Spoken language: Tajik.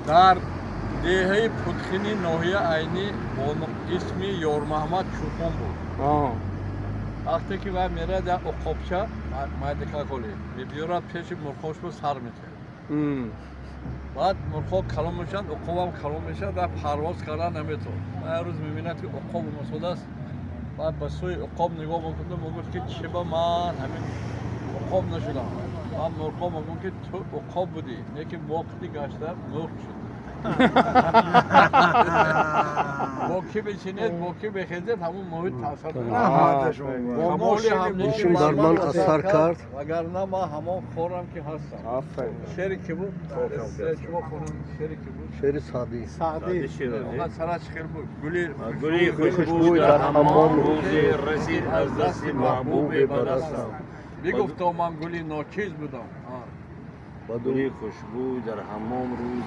Дар деҳаи Путхини ноҳия Айнӣ бо исми Ёрмаҳмад чӯпон буд. Вақте ки вай мерад, як уқобча майдакаколи мебиёрад, пеши мурғҳошро сар метиҳад. Баъд мурғҳо калон мешаванд, уқобам калон мешавад ва парвоз кардан наметавонад. Як рӯз мебинад, ки уқоб омадааст. Баъд ба сӯи уқоб нигоҳ мекунад, мегӯяд, ки чӣ ба ман ҳамин уқоб нашудам? Баъд мурғҳо мегӯянд, ки ту уқоб будӣ, лекин вақти гашта мурғ шуд. Бо кӣ бишинед, бо кӣ бихезед, ҳамун муҳит таъсир мекунад. Бо моли ҳамнишин Ишон бар ман асар кард. Вагарна ман ҳамон хорам, ки ҳастам. Офарин. Шеъри кӣ буд? Шумо хонед, шеъри кӣ буд? Шеъри Саъдӣ. Саъдӣ. Фақат сараш хел буд, гули Гули хушбӯй дар ҳаммом рӯзе расид аз дасти маҳбубе ба дастам. Бигуфт, то ман гули ночиз будам. Гули хушбӯй дар ҳаммом рӯз